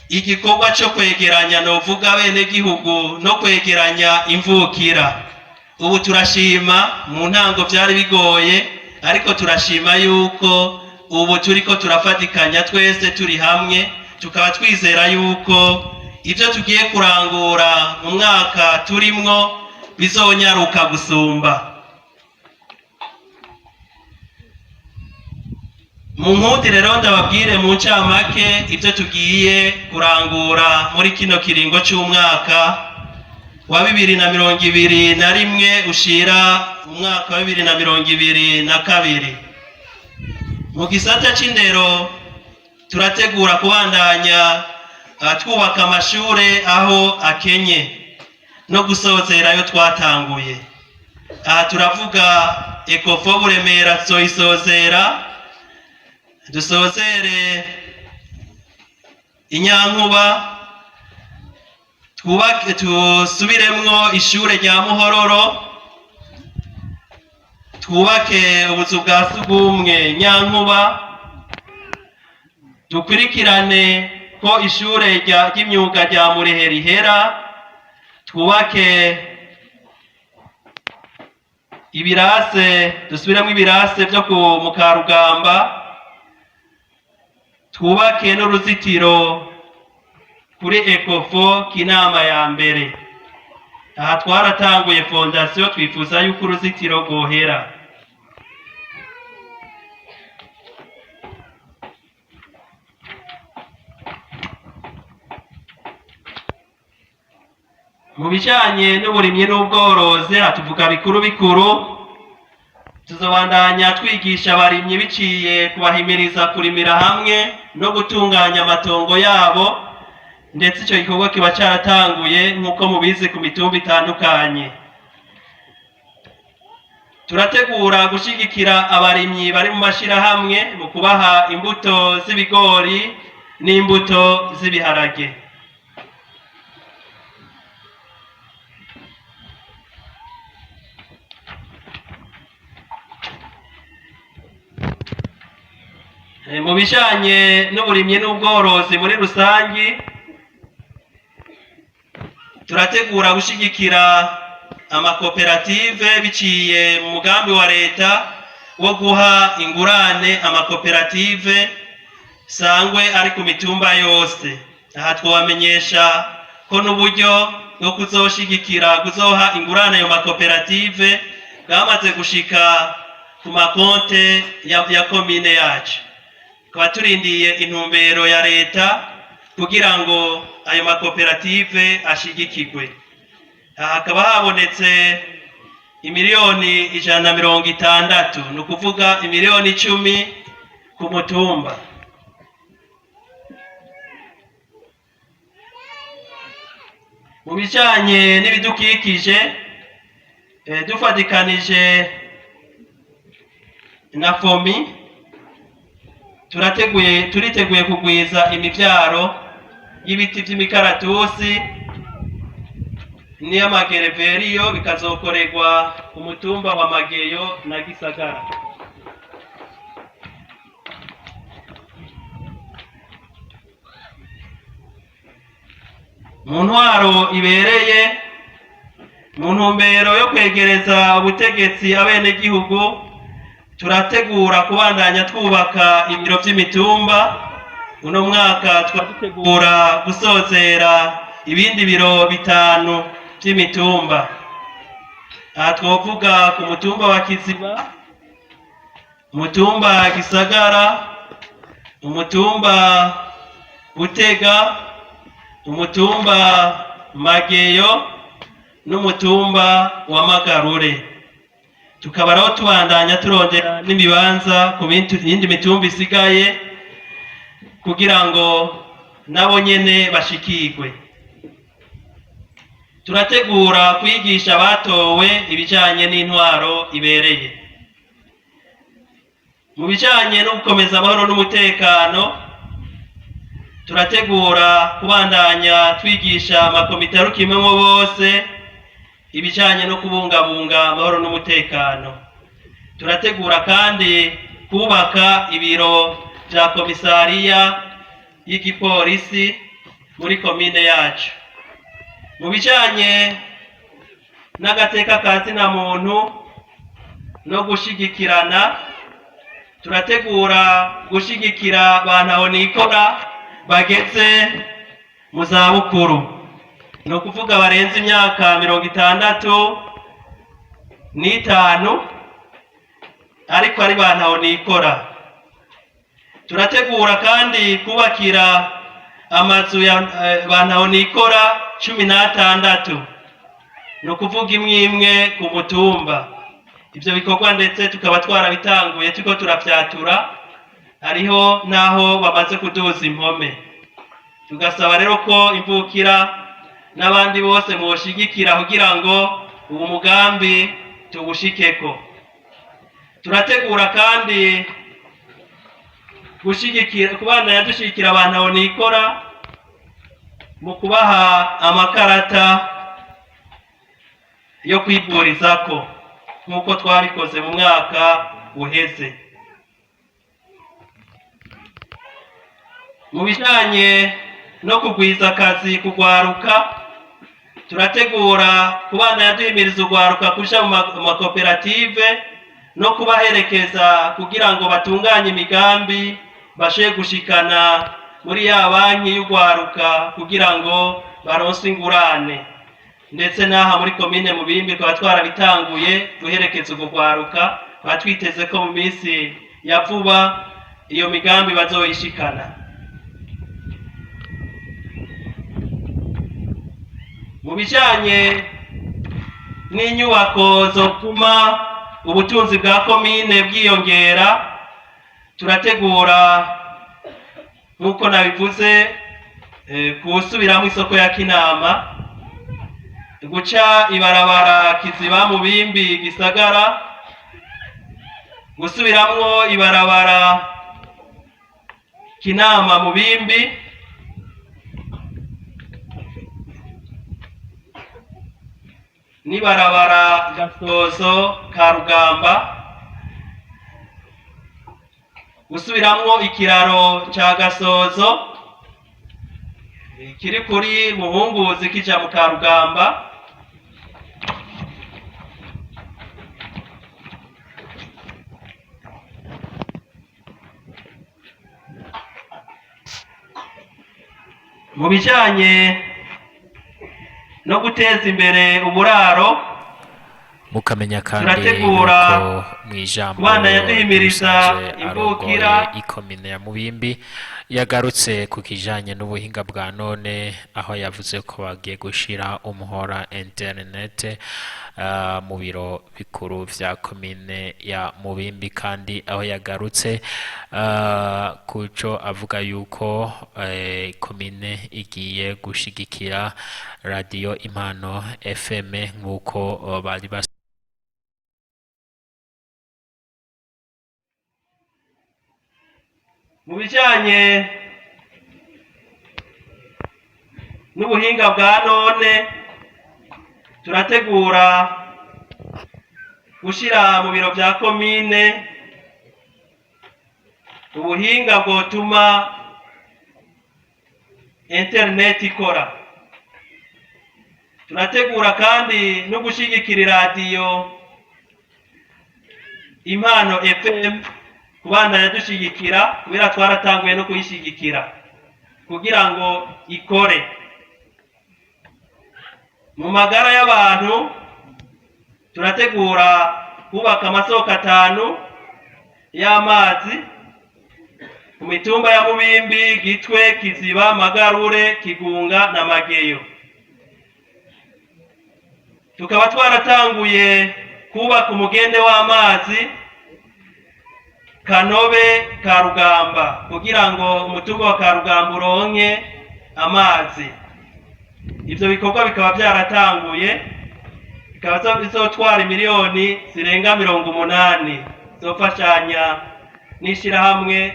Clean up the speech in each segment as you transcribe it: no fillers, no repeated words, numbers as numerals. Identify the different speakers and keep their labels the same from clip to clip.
Speaker 1: Igikorwa cyo kwegeranya, novuga, abenegihugu no kwegeranya imvukira. Ubu turashima, mu ntango byari bigoye, ariko turashima yuko ubu turiko turafatikanya twese turi hamwe, tukaba twizera yuko ibyo tugiye kurangura mu mwaka turimwo bizonyaruka gusumba. Mu nkundi rero ndababwire mu ncamake ibyo tugiye kurangura muri kino kiringo cy'umwaka wa 2021 ushira umwaka wa 2022. Mu gisata c'indero, turategura kubandanya twubaka amashure aho akenye no gusozera ayo twatanguye. Aha turavuga ECOFO Buremera, tuzoyisozera, dusozere Inyankuba, twubake, tusubiremwo ishure rya Muhororo, twubake ubuzu bwa sugumwe Nyankuba, dukurikirane ko ishure ry'imyuga rya Murehe rihera, twubake ibirase, dusubiremo ibirase byo ku Mukarugamba, twubake n'uruzitiro kuri ECOFO Kinama ya mbere. Aha twaratanguye fondation, twifuza yuko uruzitiro rwohera. Mu bijanye n'uburimyi n'ubworozi, aha tuvuga bikuru bikuru. Tuzobandanya twigisha abarimyi biciye kubahimiriza kurimira hamwe no gutunganya amatongo yabo, ndetse icyo gikorwa kiba cyaratanguye nk'uko mubizi ku mitumba itandukanye. Turategura gushyigikira abarimyi bari mu mashyirahamwe mu kubaha imbuto z'ibigori n'imbuto z'ibiharage. Mu bijanye n'uburimyi n'ubworozi muri rusangi, turategura gushyigikira amakoperative biciye mu mugambi wa leta wo guha ingurane amakoperative sangwe ari ku mitumba yose. Aha twabamenyesha ko n'uburyo bwo kuzoshigikira, kuzoha ingurane ayo makoperative bwamaze gushika ku makonte ya komine yacu. Tukaba turindiye intumbero ya leta kugira ngo ayo makoperative ashigikirwe. Aha hakaba habonetse 160 miliyoni, ni ukuvuga 10 miliyoni ku mutumba. Mu bijanye n'ibidukikije, dufatikanije na FOMI, turateguye, turiteguye kugwiza imivyaro y'ibiti vy'imikaratusi n'iy'amagereveriyo, bikazokorerwa ku mutumba wa Mageyo na Gisagara. Mu ntwaro ibereye, mu ntumbero yo kwegereza ubutegetsi abenegihugu, turategura kubandanya twubaka ibiro vy'imitumba. Uno mwaka twadutegura gusozera ibindi biro bitanu vy'imitumba. Aha twovuga ku mutumba wa Kiziba, umutumba Gisagara, umutumba Butega, umutumba Mageyo n'umutumba wa Magarure. Tukaba rero tubandanya turondera n'ibibanza ku yindi mitumba isigaye kugira ngo nabo nyene bashikirwe. Turategura kwigisha abatowe ibijanye n'intwaro ibereye. Mu bijanye no gukomeza amahoro n'umutekano, turategura kubandanya twigisha amakomite arukimwemo bose ibijanye no kubungabunga amahoro n'umutekano. Turategura kandi kubaka ibiro vya komisariya y'igipolisi. muri komine yacu. Mu bijanye n'agateka ka zina muntu no gushigikirana, turategura gushigikira ba nikora bageze mu zabukuru, ni ukuvuga barenze imyaka 65 ariko ari ba nikora. Turategura kandi kubakira amazu ya ba nikora 16, ni ukuvuga imwe imwe ku mutumba. Ibyo bikorwa ndetse tukaba twarabitanguye, turiko turafyatura, hariho n'aho bamaze kuduza impome. Tugasaba rero ko imvukira n'abandi bose mushigikira kugira ngo uwo mugambi tuwushikeko. Turategura kandi gushigikira kubandanya dushigikira abantu aho nikora mu kubaha amakarata yo kwivurizako nk'uko twabikoze mu mwaka uheze. Mu bijanye no kugwiza akazi kugwaruka, turategura kubandanya duhimiriza urwaruka kuja mu makoperative no kubaherekeza kugira ngo batunganye imigambi bashe gushikana muri ya banki y'urwaruka kugira ngo baronse ingurane. Ndetse n'aha muri komine Mubimbi tukaba twarabitanguye guherekeza urwo rwaruka, tukaba twiteze ko mu minsi ya vuba iyo migambi bazoyishikana. Mu bijanye n'inyubako zotuma ubutunzi bwa komine bwiyongera, turategura nk'uko nabivuze kusubiramwo isoko ya Kinama, guca ibarabara Kiziba Mubimbi Gisagara, gusubiramwo ibarabara Kinama Mubimbi, n'ibarabara Gasozo Karugamba, gusubiramwo ikiraro ca Gasozo kiri kuri Muhunguzi kija mu Karugamba, mu bijanye no guteza imbere uburaro,
Speaker 2: Mukamenya kandi
Speaker 1: turategura
Speaker 2: yuko mu ijambo
Speaker 1: kubandanya duhimiriza
Speaker 2: rusanzwe
Speaker 1: imvukira.
Speaker 2: arongoye ikomine ya Mubimbi yagarutse ku kijanye n'ubuhinga bwa none, aho yavuze ko bagiye gushira umuhora internet mu biro bikuru vya komine ya Mubimbi, kandi aho yagarutse kuco avuga yuko komine igiye gushigikira radio Impano FM nk'uko bari bas
Speaker 1: Mu bijanye n'ubuhinga bwa none, turategura gushira mu biro vya komine ubuhinga bwotuma internet ikora. Turategura kandi no gushigikira iradiyo Impano FM, kubandanya dushigikira kubera twaratanguye no kuyishigikira kugira ngo ikore. Mu magara y'abantu, turategura kubaka amasoko 5 y'amazi ku mitumba ya Mubimbi, Gitwe, Kiziba, Magarure, Kigunga na Mageyo. Tukaba twaratanguye kubaka umugende w'amazi Kanobe Karugamba kugira ngo umutumba wa Karugamba uronke amazi. Ivyo bikorwa bikaba byaratanguye, bikaba bizotwara miliyoni zirenga 80 zofashanya n'ishirahamwe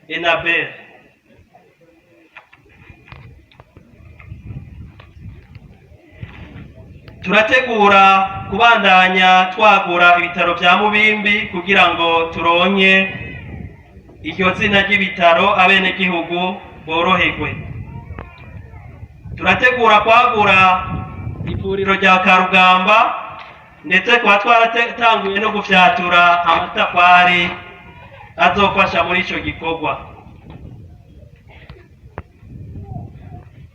Speaker 1: Enabel. Turategura kubandanya twagura ibitaro vya Mubimbi kugira ngo turonke iryo zina ry'ibitaro, abenegihugu boroherwe. Turategura kwagura ivuriro rya Karugamba, ndetse kuba twaratanguye no gufyatura amatafari azofasha muri ico gikorwa.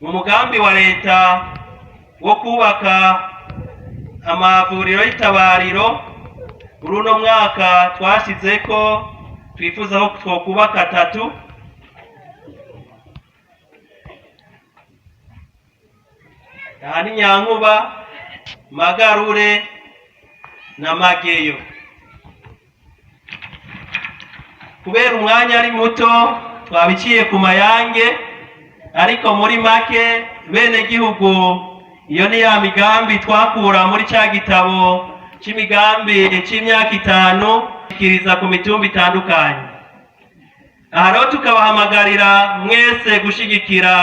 Speaker 1: Mu mugambi wa leta wo kubaka amavuriro y'itabariro, muri uno mwaka twashizeko twifuza ko twokubaka atatu. Aha ni Nyankuba, Magarure na Mageyo. Kubera umwanya ari muto twabiciye ku mayange, ariko muri make bene gihugu, iyo ni ya migambi twakura muri ca gitabo c'imigambi c'imyaka 5 kiriza ku mitumba itandukanye. Aha rero tukabahamagarira mwese gushigikira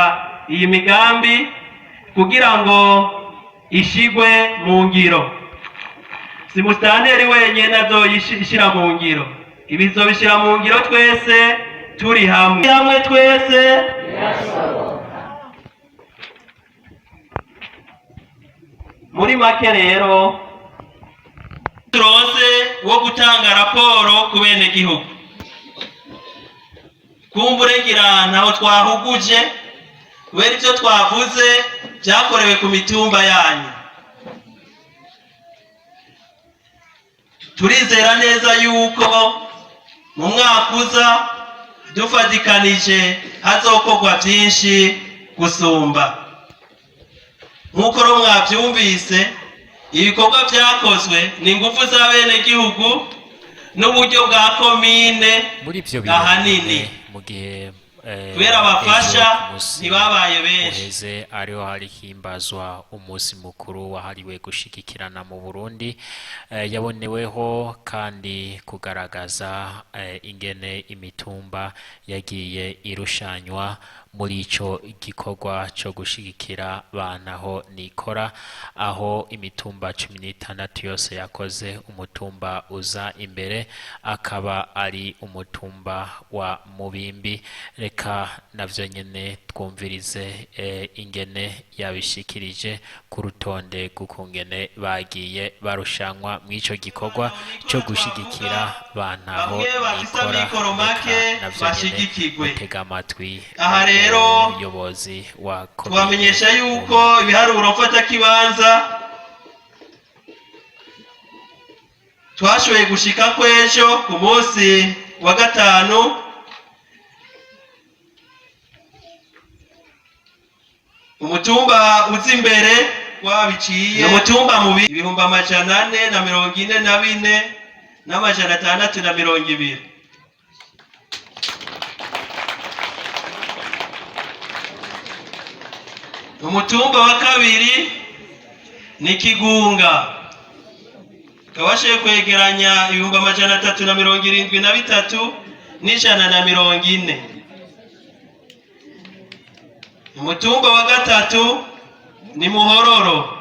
Speaker 1: iyi migambi kugira ngo ishigwe mu ngiro. Si musitanteri wenyine azoyishira mu ngiro, ibizobishira mu ngiro twese turi hamwe hamwe twese. Muri make rero, turonse wo gutanga raporo ku bene gihugu. Kumburegira ntaho twahuguje kubera ivyo twavuze vyakorewe ku mitumba yanyu. Turizera neza yuko mu mwaka uza dufatikanije hazokorwa vyinshi gusumba. Nk'uko rero mwavyumvise, ibikorwa vyakozwe ni ingufu z'abenegihugu n'uburyo bwa komine
Speaker 2: Muri ivyo
Speaker 1: ahanini.
Speaker 2: mu gihe
Speaker 1: Kubera abafasha
Speaker 2: ejo ku musi
Speaker 1: ntibabaye benshi.
Speaker 2: uheze ariho hari himbazwa umunsi mukuru wahariwe gushigikirana mu Burundi, yaboneweho kandi kugaragaza ingene imitumba yagiye irushanywa muri ico gikorwa co gushigikira bantaho nikora, aho imitumba 16 yose yakoze, umutumba uza imbere akaba ari umutumba wa Mubimbi. Reka navyo nyene twumvirize ingene yabishikirije ku rutonde rw'ukungene bagiye barushanwa mw'ico gikorwa co gushigikira bantaho
Speaker 1: Bamwe bafise
Speaker 2: nikora.
Speaker 1: amikoro make
Speaker 2: Reka navyo nyene
Speaker 1: bashigikirwe.
Speaker 2: mutega amatwi
Speaker 1: Aha rero
Speaker 2: umuyobozi wa komine
Speaker 1: tubamenyesha yuko ibiharuro mfatakibanza twashoboye gushika kw'ejo ku munsi wa gatanu, umutumba uza imbere wabiciye ni umutumba mubi, 444,620. Umutumba wa kabiri ni Kigunga, kabashe kwegeranya 373,140. Umutumba wa gatatu ni Muhororo.